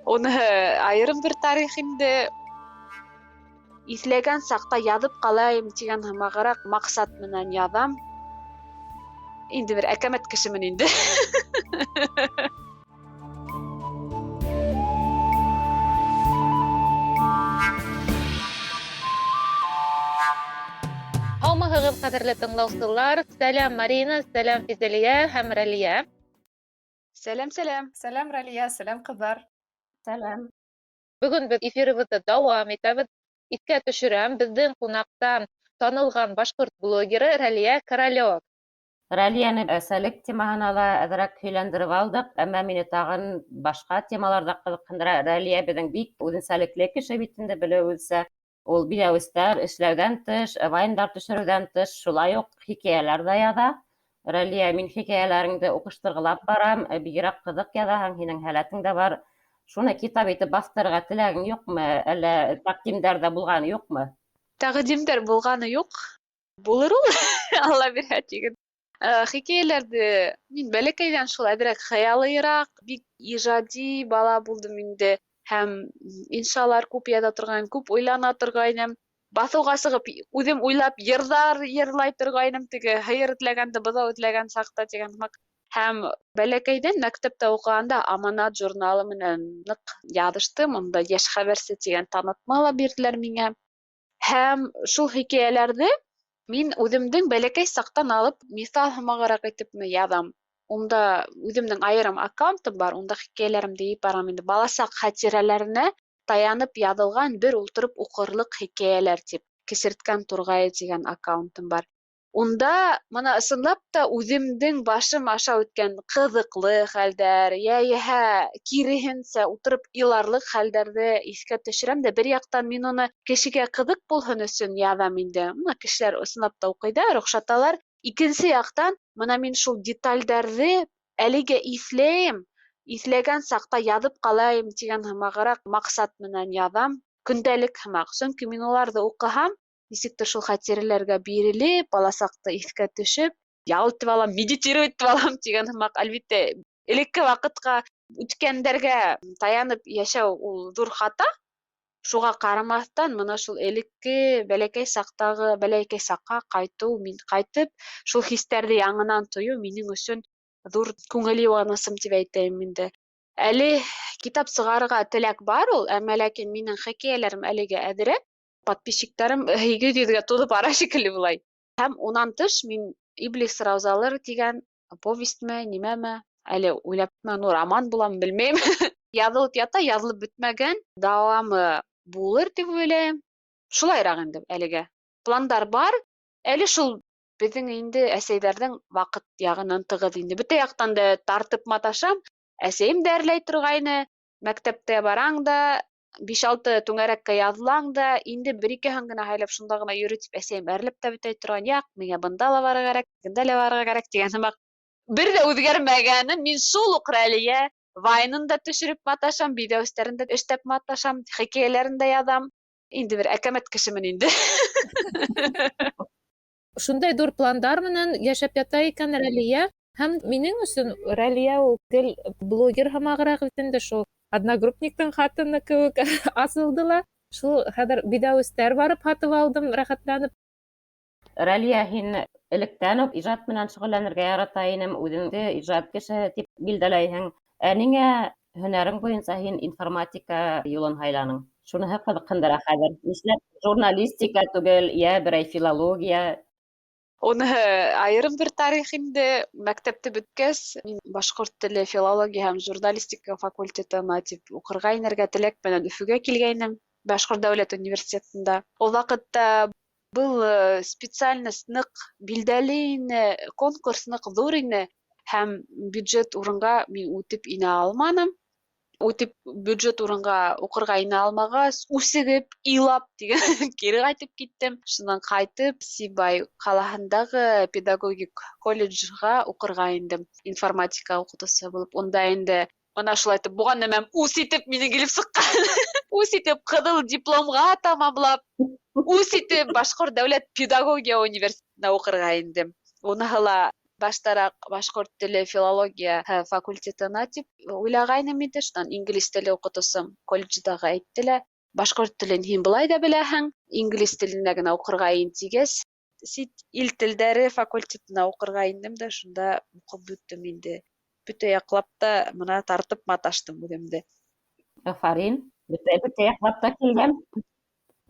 Уныһы айырым бер тарих инде. Иҫләгән саҡта яҙып ҡалайым тигән һымағыраҡ маҡсат менән яҙам. Инде бер әкәмәт кешемен инде. Һаумыһығыҙ, ҡәҙерле тыңлаусылар! Сәләм, Марина, сәләм, Физәлиә һәм Рәлиә. Сәләм, сәләм. Сәләм, Рәлиә, сәләм, ҡыҙҙар. Сәләм. Бөгөн беҙ эфирыбыҙҙы дауам итәбеҙ. Иҫкә төшөрәм, беҙҙең ҡунаҡта танылған башҡорт блогеры Рәлиә Королева. Рәлиәне әсәлек темаһына ла әҙерәк һөйләндереп алдыҡ, әммә мине тағын башҡа темалар ҙа ҡыҙыҡһындыра. Рәлиә беҙҙең бик үҙенсәлекле кеше бит инде, белеүебеҙсә. Ул биҙәүестәр эшләүҙән тыш, вайндар төшөрөүҙән тыш, шулай уҡ хикәйәләр ҙә яҙа. Рәлиә, мин хикәйәләреңде уҡыштырғылап барам, бигерәк ҡыҙыҡ яҙаһың, һинең һәләтең дә бар. Шуны китап итеп баҫтырырға теләгең юҡмы, әллә тәҡдимдәр ҙә булғаны юҡмы? Тәҡдимдәр булғаны юҡ. Булыр ул, Алла бирһә тиген. Хикәйәләрҙе мин бәләкәйҙән шул әҙерәк хыялыйыраҡ, бик ижади бала булдым инде. Һәм иншалар күп яҙа торғайным, күп уйлана торғайным. Баҫыуға сығып, үҙем уйлап йырҙар йырлай торғайным, теге һыйыр этләгәнде, быҙау этләгән саҡта тигән һымаҡ. Һәм бәләкәйҙән мәктәптә уҡығанда Аманат журналы менән ныҡ яҙыштым, унда Йәш хәбәрсе тигән танытма ла бирҙеләр миңә. Һәм шул хикәйәләрҙе мин үҙемдең бәләкәй саҡтан алып миҫал һымағыраҡ итепме яҙам. Унда үҙемдең айырым аккаунтым бар, унда хикәйәләремде йыйып барам инде. Баласаҡ хәтирәләренә таянып яҙылған бер ултырып уҡырлыҡ хикәйәләр тип Кесерткән турғайы тигән аккаунтым бар. Унда мына ысынлап та үҙемдең башым аша үткән ҡыҙыҡлы хәлдәр, йә йәһә киреһенсә ултырып иларлыҡ хәлдәрҙе иҫкә төшөрәм дә, бер яҡтан мин уны кешегә ҡыҙыҡ булһын өсөн яҙам инде. Мына кешеләр ысынлап та уҡый да, рөхсәт алар. Икенсе яҡтан, мына мин шул детальдәрҙе әлегә иҫләйем, иҫләгән саҡта яҙып ҡалайым тигән һымағыраҡ маҡсат менән яҙам, көндәлек һымаҡ. Сөнки мин уларҙы уҡыһам, нисектер шул хәтирәләргә бирелеп, баласаҡты иҫкә төшөп, ял итеп алам, медитировать итеп алам тигән һымаҡ. Әлбиттә, элекке ваҡытҡа, үткәндәргә таянып йәшәү ул ҙур хата. Шуға ҡарамаҫтан, мына шул элекке бәләкәй саҡтағы бәләкәй саҡҡа ҡайтыу, мин ҡайтып, шул хистәрҙе яңынан тойоу минең өсөн ҙур күңел йыуанысым тип әйтәйем инде. Әле китап сығарырға теләк бар ул, әммә ләкин минең хикәйәләрем әлегә әҙерәк. Подписчиктарым һигеҙ йөҙгә тулып бара шикелле былай. Һәм унан тыш мин Иблис Раузалыр тигән повестьме, нимәме, әле уйлапмы, ну роман булам, белмәйем. Яҙылып ята, яҙылып бөтмәгән, дауамы булыр тип уйлайым. Шулайыраҡ инде әлегә. Пландар бар. Әле шул беҙҙең инде әсәйҙәрҙең ваҡыт яғынан тығыҙ инде. Бөтә яҡтан да тартып маташам. Әсәйем дә әрләй торғайны. Мәктәптә бараң да, биш-алты түңәрәккә яҙылаң да, инде бер-икеһен генә һайлап шунда ғына йөрө тип әсәйем әрләп тә бөтә торған. Яҡ, миңә бында ла барырға кәрәк, бында ла барырға кәрәк тигән һымаҡ. Бер ҙә үҙгәрмәгәнем, мин шул уҡ Рәлиә, вайнын да төшөрөп маташам, биҙәүестәрен дә эштәп маташам, хикәйәләрен дә яҙам. Инде бер әкәмәт кешемен инде. Шундай ҙур пландар менән йәшәп ята икән Рәлиә. Һәм минең өсөн Рәлиә ул гел блогер һымағыраҡ бит инде, шул одногруппниктың хатыны кеүек асылды ла. Шул хәҙер биҙәүестәр барып һатып алдым, рәхәтләнеп. Рәлиә, һин электән үк ижад менән шөғөлләнергә ярата инем, үҙеңде ижад кешеһе тип билдәләйһең. Ә ниңә һөнәрең буйынса һин информатика юлын һайланың? Шуныһы ҡыҙыҡһындыра хәҙер. Нишләп журналистика түгел, йә берәй филология? Уныһы айырым бер тарих инде. Мәктәпте бөткәс, мин башҡорт теле, филология һәм журналистика факультетына тип уҡырға инергә теләк менән Өфөгә килгәйнем, Башҡорт дәүләт университетында. Ул ваҡытта был специальность ныҡ билдәле ине, конкурс ныҡ ҙур ине һәм бюджет урынға мин үтеп инә алманым. Үтеп бюджет урынға уҡырға инә алмағас, үсегеп, илап тигән кире ҡайтып киттем. Шунан ҡайтып Сибай ҡалаһындағы педагогик колледжға уҡырға индем, информатика уҡытыусы булып. Унда инде бына шулай итеп булған нәмәм үс итеп мине килеп сыҡҡан. Үс итеп ҡыҙыл дипломға тамамлап, үс итеп Башҡорт дәүләт педагогия университетына уҡырға индем. Уныһы ла Баштараҡ башҡорт теле филология факультетына тип уйлағайным инде, шунан инглиз теле уҡытыусым колледждағы әйтте лә, башҡорт телен һин былай ҙа беләһең, инглиз теленә генә уҡырға ин тигәс, сит ил телдәре факультетына уҡырға индем дә, шунда уҡып бөттөм инде. Бөтә яҡлап та мына тартып маташтым үҙемде. Афарин, бөтә яҡлап та килгән.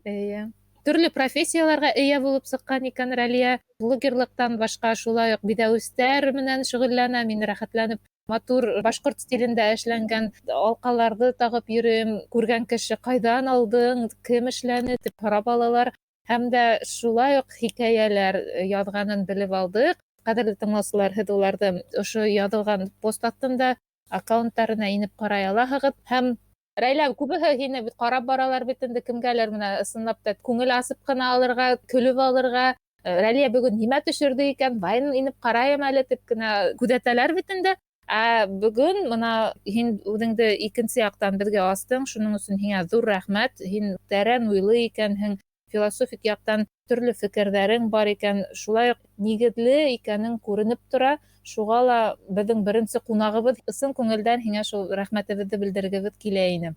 Эйе. Төрлө профессияларға эйә булып сыҡҡан икән Рәлиә. Блогерлыҡтан башҡа шулай уҡ биҙәүестәр менән шөғөлләнә. Мин рәхәтләнеп матур башҡорт стилендә эшләнгән алҡаларҙы тағып йөрөйөм. Күргән кеше ҡайҙан алдың, кем эшләне тип һорап алалар. Һәм дә шулай уҡ хикәйәләр яҙғанын белеп алдыҡ. Ҡәҙерле тыңлаусылар, һеҙ уларҙы ошо яҙылған пост аҫтында аккаунттарына инеп ҡарай алаһығыҙ. Һәм Рәйлә, күбеһе һине бит ҡарап баралар бит инде, кемгәлер менә ысынлап та күңел асып ҡына алырға, көлөп алырға. Рәлиә бөгөн нимә төшөрҙө икән, вайн инеп ҡарайым әле тип кенә күҙәтәләр бит инде. Ә бөгөн мына һин үҙеңде икенсе яҡтан беҙгә астың, шуның өсөн һиңә ҙур рәхмәт. Һин тәрән уйлы икәнһең, философик яҡтан төрлө фекерҙәрең бар икән, шулай уҡ нигеҙле икәнең күренеп тора. Шуға ла беҙҙең беренсе ҡунағыбыҙ, ысын күңелдән һиңә шул рәхмәтебеҙҙе белдергебеҙ килә ине.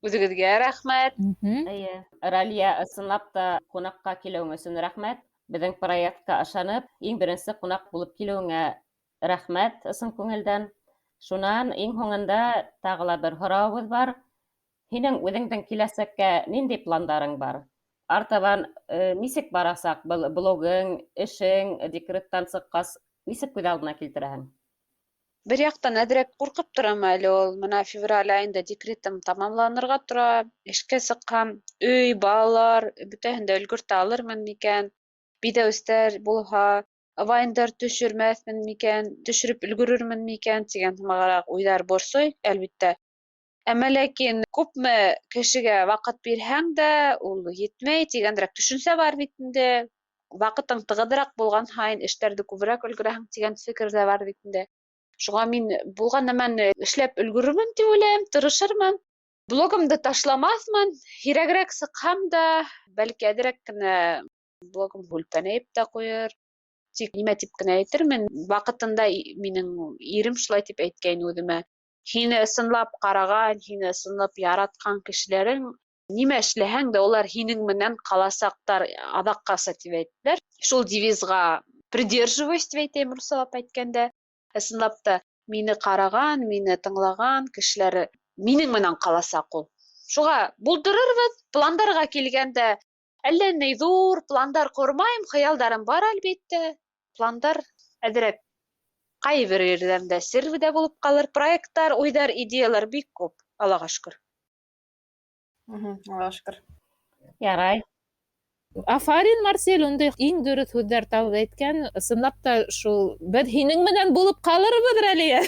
Үҙегеҙгә рәхмәт. Эйе. Рәлиә, ысынлап та ҡунаҡҡа килеүең өсөн рәхмәт. Беҙҙең проектҡа ышанып, иң беренсе ҡунаҡ булып килеүеңә рәхмәт ысын күңелдән. Шунан иң һуңында тағы ла бер һорауыбыҙ бар. Һинең үҙеңдең киләсәккә ниндәй пландарың бар? Артабан нисек барасаҡ был блогың, эшең, декреттан сыҡҡас нисек күҙ алдына килтерәһең? Бер яҡтан әҙерәк ҡурҡып торам әле ул. Мына февраль айында декретым тамамланырға тора, эшкә сыҡһам, өй, балалар, бөтәһен дә өлгөртә алырмын микән? Биҙәүестәр булһа, вайндар төшөрмәҫмен микән, төшөрөп өлгөрөрмөн микән тигән һымағыраҡ уйҙар борсой, әлбиттә. Әммә ләкин күпме кешегә ваҡыт бирһәң дә, ул етмәй тигәнерәк төшөнсә бар бит инде. Ваҡытың тығыҙыраҡ булған һайын эштәрҙе күберәк өлгөрәһең тигән фекер ҙә бар бит инде. Шуға мин булған нәмәне эшләп өлгөрөрмөн тип уйлайым, тырышырмын. Блогымды ташламаҫмын, һирәгерәк сыҡһам да, бәлки әҙерәк кенә блогым һүлпәнәйеп тә ҡуйыр. Тик нимә тип кенә әйтермен, ваҡытында минең ирем шулай тип әйткәйне үҙемә. Һине ысынлап ҡараған, һине ысынлап яратҡан кешеләрең нимә эшләһәң дә улар һинең менән ҡаласаҡтар аҙаҡҡаса тип әйттеләр. Шул девизға придерживаюсь тип әйтәйем, русалап әйткәндә. Ысынлап та мине ҡараған, мине тыңлаған кешеләр минең менән ҡаласаҡ ул. Шуға булдырырбыҙ. Пландарға килгәндә әллә ни ҙур пландар ҡормайым, хыялдарым бар әлбиттә. Пландар әҙерәк ҡайһы бер ерҙән дә сер ҙә булып ҡалыр. Проекттар, уйҙар, идеялар бик күп, Аллаға шөкөр. Аллаға шөкөр. Ярай. Афарин, Марсель, ундай иң дөрөҫ һүҙҙәр табып әйткән. Ысынлап та шул беҙ һинең менән булып ҡалырбыҙ, Рәлиә.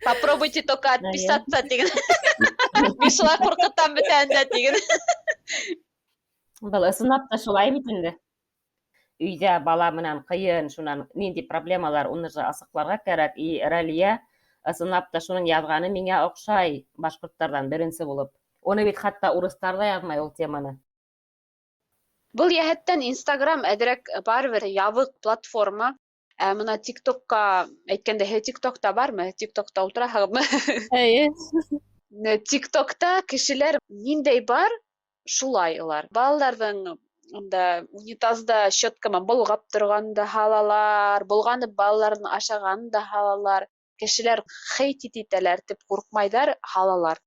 Попробуйте только отписаться тигән. Мин шулай ҡурҡытам бөтәһен дә тигән. Был ысынлап та шулай бит инде. Өйҙә бала менән ҡыйын, шунан ниндәй проблемалар, уны же асыҡларға кәрәк. И Рәлиә ысынлап та шуның яҙғаны миңә оҡшай башҡорттарҙан беренсе булып. Уны бит хатта урыҫтар ҙа яҙмай ул теманы. Был йәһәттән Инстаграм әҙерәк барыбер ябыҡ платформа. Ә мына ТикТокка әйткәндә, һеҙ ТикТокта бармы? ТикТокта ултыраһығыҙмы? Эйе. ТикТокта кешеләр ниндәй бар, шулай улар. Балаларҙың унда унитазда щетка менән болғап торғанын да һалалар, болғанып балаларының ашағанын да һалалар. Кешеләр хейтить итәләр тип ҡурҡмайҙар, һалалар.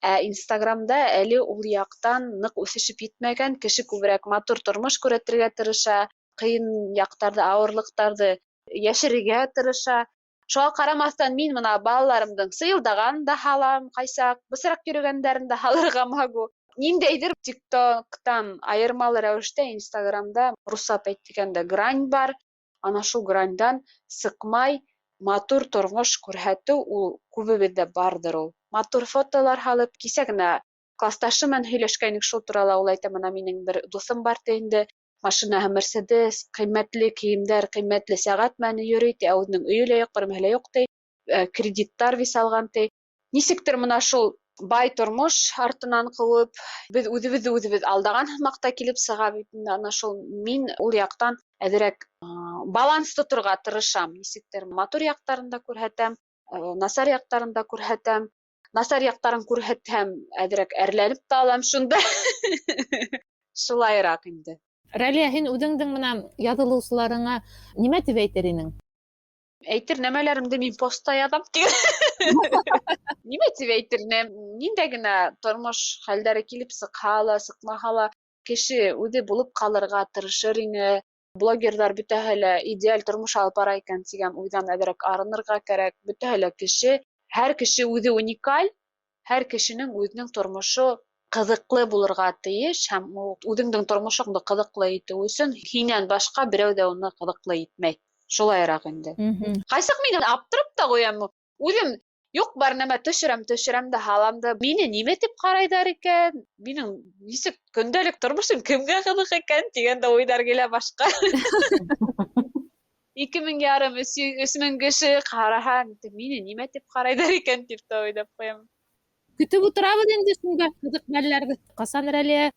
Ә Инстаграмда әле ул яҡтан ныҡ үҫешеп етмәгән, кеше күберәк матур тормош күрһәтергә тырыша, ҡыйын яҡтарҙы, ауырлыҡтарҙы йәшерергә тырыша. Шуға ҡарамаҫтан мин мына балаларымдың сыйылдағанын да һалам, ҡайсаҡ бысраҡ йөрөгәндәрен дә һалырға могу. Ниндәйҙер ТикТоктан айырмалы рәүештә Инстаграмда руслап әйткәндә грань бар. Ана шул граньдан сыҡмай матур тормош күрһәтеү ул күбебеҙҙә барҙыр ул. Матур фотолар һалып, кисә генә класташым менән һөйләшкәйнек шул турала, ул әйтә, мына минең бер дуҫым бар ти инде, машинаһы Мерседес, ҡиммәтле кейемдәр, ҡиммәтле сәғәт менән йөрөй ти, ә үҙенең өйө лә юҡ, бермәһе лә юҡ ти, кредиттар вис алған ти. Нисектер мына шул бай тормош артынан ҡыуып, беҙ үҙебеҙҙе үҙебеҙ алдаған һымаҡта килеп сыға бит инде. Ана шул мин ул яҡтан Әҙерәк баланс тоторға тырышам. Нисектер матур яҡтарын да күрһәтәм, насар яҡтарын да күрһәтәм. Насар яҡтарын күрһәтһәм, әҙерәк әрләнеп тә алам шунда. Шулайыраҡ инде. Рәлиә, һин үҙеңдең бына яҙылыусыларыңа нимә тип әйтер инең? Әйтер нәмәләремде мин постта яҙам тигән. Нимә тип әйтер инем? Ниндәй генә тормош хәлдәре килеп сыҡһа ла, сыҡмаһа ла, кеше үҙе булып ҡалырға тырышыр ине. Блогерҙар бөтәһе лә идеаль тормош алып бара икән тигән уйҙан әҙерәк арынырға кәрәк. Бөтәһе лә кеше, һәр кеше үҙе уникаль, һәр кешенең үҙенең тормошо ҡыҙыҡлы булырға тейеш һәм ул үҙеңдең тормошоңдо ҡыҙыҡлы итеү өсөн һинән башҡа берәү ҙә уны ҡыҙыҡлы итмәй. Шулайыраҡ инде. Ҡайсаҡ мин аптырап та ҡуям. Үҙем юҡ бар нәмә төшөрәм, төшөрәм дә һалам да. Мине нимә тип ҡарайҙар икән? Минең нисек көндәлек тормошом кемгә ҡыҙыҡ икән тигән дә уйҙар килә башҡа. 2500, 3000 кеше ҡараһа, мине нимә тип ҡарайҙар икән тип тә уйлап ҡуям. Көтөп ултырабыҙ инде шунда ҡыҙыҡ мәлләрҙе. Ҡасан Рәлиә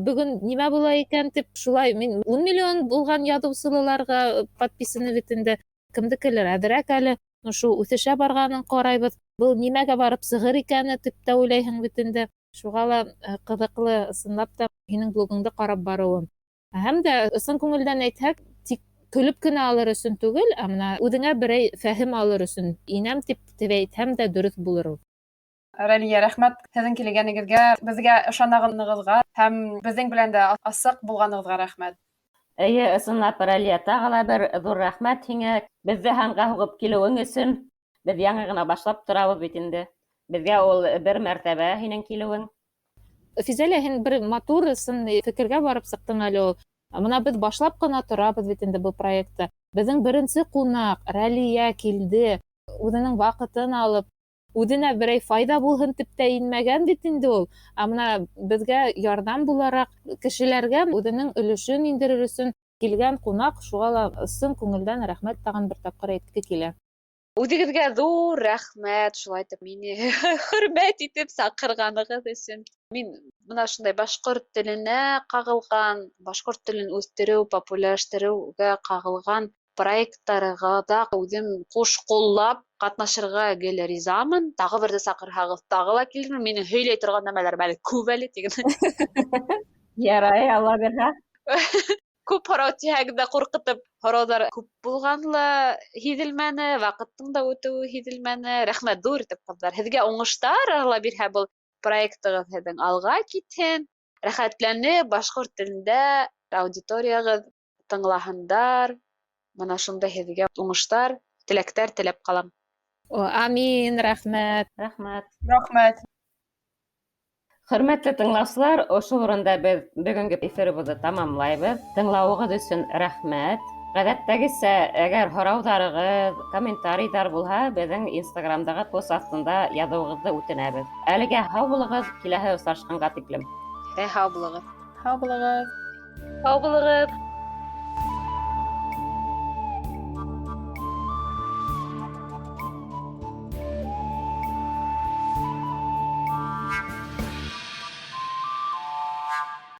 бөгөн нимә була икән тип шулай мин 10 миллион булған яҙыусыларға подписаны бит инде. Кемдекелер әҙерәк әле шул үҫешә барғанын ҡарайбыҙ. Был нимәгә барып сығыр икәне тип тә уйлайһың бит инде. Шуға ла ҡыҙыҡлы ысынлап та һинең блогыңды ҡарап барыуым. Һәм дә ысын күңелдән әйтһәк, тик көлөп кенә алыр өсөн түгел, ә бына үҙеңә берәй фәһем алыр өсөн инәм тип әйтһәм дә дөрөҫ булыр ул. Рәлиә, рәхмәт һеҙҙең килгәнегеҙгә, беҙгә ышанғанығыҙға һәм беҙҙең белән дә асыҡ булғанығыҙға рәхмәт. Эйе, ысынлап, Рәлиә, тағы ла бер ҙур рәхмәт һиңә. Беҙҙе һанға һуғып килеүең өсөн. Беҙ яңы ғына башлап торабыҙ бит инде. Беҙгә ул бер мәртәбә һинең килеүең. Физәлә, һин бер матур ысын фекергә барып сыҡтың әле ул. Бына беҙ башлап ҡына торабыҙ бит инде был проектты. Беҙҙең беренсе ҡунаҡ Рәлиә килде, үҙенең ваҡытын алып, үҙенә берәй файҙа булһын тип тә инмәгән бит инде ул. Ә бына беҙгә ярҙам булараҡ кешеләргә үҙенең өлөшөн индерер өсөн килгән ҡунаҡ, шуға ла ысын күңелдән рәхмәт тағын бер тапҡыр әйтке килә. Үҙегеҙгә ҙур рәхмәт, шулай итеп мине хөрмәт итеп саҡырғанығыҙ өсөн. Мин бына шундай башҡорт теленә ҡағылған, башҡорт телен үҫтереү, популярлаштырыуға ҡағылған проекттарға да үҙем ҡуш ҡуллап ҡатнашырға гел ризамын. Тағы берҙе саҡырһағыҙ, тағы ла килермен. Минең һөйләй торған нәмәләрем әле күп әле тигән. Ярай, Алла бирһә. Күп һорау тиһәк ҙә ҡурҡытып, һорауҙар күп булғаны ла һиҙелмәне, ваҡыттың да үтеүе һиҙелмәне. Рәхмәт ҙур итеп, ҡыҙҙар. Һеҙгә уңыштар, Алла бирһә, был проектығыҙ һеҙҙең алға китһен. Рәхәтләнеп башҡорт телендә аудиторияғыҙ тыңлаһындар. Бына шундай һеҙгә уңыштар, теләктәр теләп ҡалам. О, амин, рәхмәт. Рәхмәт. Рәхмәт. Хөрмәтле тыңлаусылар, ошо урында беҙ бөгөнгө эфирыбыҙҙы тамамлайбыҙ. Тыңлауығыҙ өсөн рәхмәт. Ғәҙәттәгесә, әгәр һорауҙарығыҙ, комментарийҙар булһа, беҙҙең Инстаграмдағы пост аҫтында яҙыуығыҙҙы үтенәбеҙ. Әлегә һау булығыҙ, киләһе осрашҡанға тиклем. Һау булығыҙ. Һау булығыҙ. Һау булығыҙ.